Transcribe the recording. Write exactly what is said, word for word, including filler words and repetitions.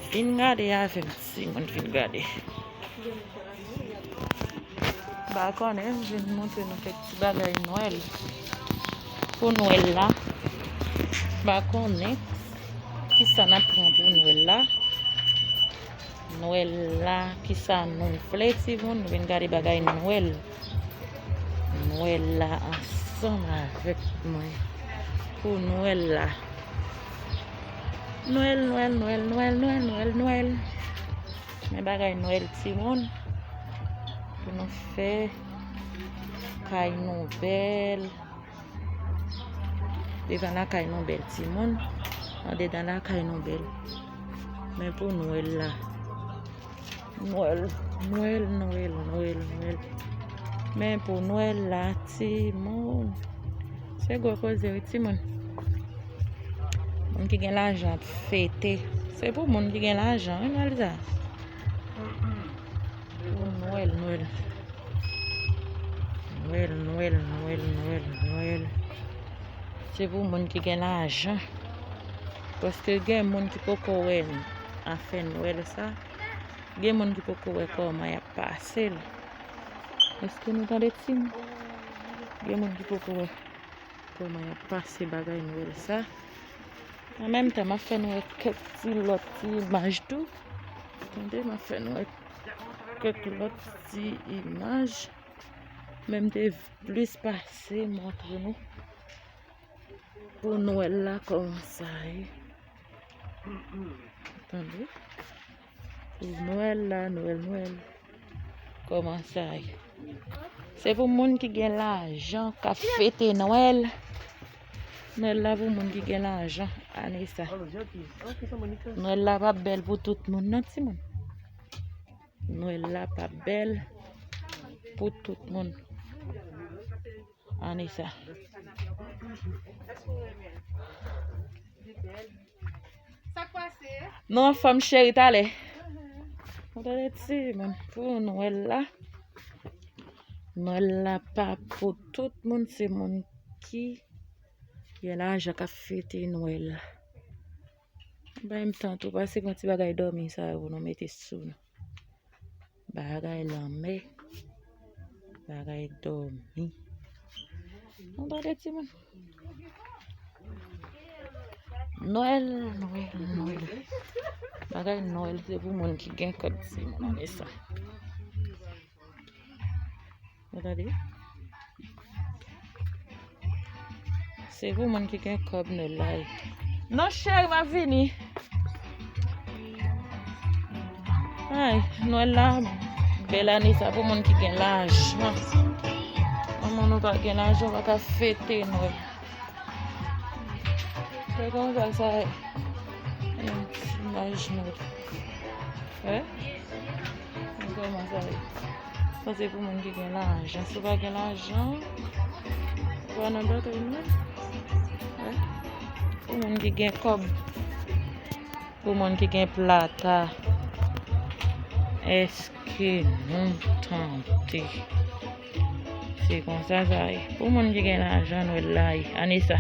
Vin gade avè m, timoun, vin gade. M pa konnen, m vin montre nou kèk ti bagay Nwèl. Pou Nwèl la, m pa konnen kisa n ap pran pou Nwèl la. Nwèl la, kisa nou vle, timoun? Nou vin gade bagay Nwèl. Nwèl la ansanm avèk mwen. Pou Nwèl la. Nwèl, Nwèl, Nwèl, Nwèl, Nwèl, Nwèl, Nwèl. Men bagay Nwèl, timoun. Pou nou fè kay nou bèl. Devan lakay nou bèl, timoun. Andedan lakay nou bèl. Men pou Nwèl la. Nwèl, Nwèl, Nwèl, Nwèl, Nwèl. Men pou Nwèl la, timoun. Se gwo koze, wi, timoun. Moun ki gen lajan ap fete. Se pou moun ki gen lajan, wi, Nwèl sa. Pou Nwèl, Nwèl. Nwèl, Nwèl, Nwèl, Nwèl, Nwèl. Se pou moun ki gen lajan. Paske gen moun ki poko wè afè Nwèl sa. Gen moun ki poko wè kòman y ap pase l. Èske nou tande, timoun? Gen moun ki poko wè kòman y ap pase bagay Nwèl sa. An menm tan, m ap fè nou wè kèk ti lòt ti imaj tou. Tande, m ap fè nou wè kèk lòt ti imaj. Men m te plis pase montre nou pou Nwèl la kòman sa ye. Tande? Pou Nwèl la, Nwèl, Nwèl. Kòman sa ye? Se pou moun ki gen lajan k ap fete Nwèl. Nwèl la pou moun ki gen lajan ane sa. Nwèl la p ap bèl pou tout moun, non, timoun. Nwèl la p ap bèl pou tout moun ane sa. Non, anfòm, cheri, talè. Ou tande, timoun, pou Nwèl la. Nwèl la pa pou tout moun, se moun ki gen lajan k ap fete Nwèl la. Bay m tan tou, pase pran ti bagay dòmi sa yo pou nou mete sou nou. Bagay lanmè. Bagay dòmi. Nou tande, timoun? Nwèl, Nwèl, Nwèl. Bagay Nwèl, se pou moun ki gen kòb, timoun, ane sa. Ou tande? Se pou moun ki gen kòb Nwèl la ye. Non, cheri, m ap vini. Ay, Nwèl la bèl ane sa pou moun ki gen lajan. Kòman nou pa gen lajan, ou pa ka fete Nwèl. Se konsa sa ye. Yon ti imaj Nwèl. Hein? Kòman sa ye? Sa se pou moun ki gen lajan. Si w pa gen lajan, ou pa nan bagay non. Hein? Pou moun ki gen kòb. Pou moun ki gen plata. Èske nou tante? Se konsa sa ye. Pou moun ki gen lajan, Nwèl la ye. Ane sa.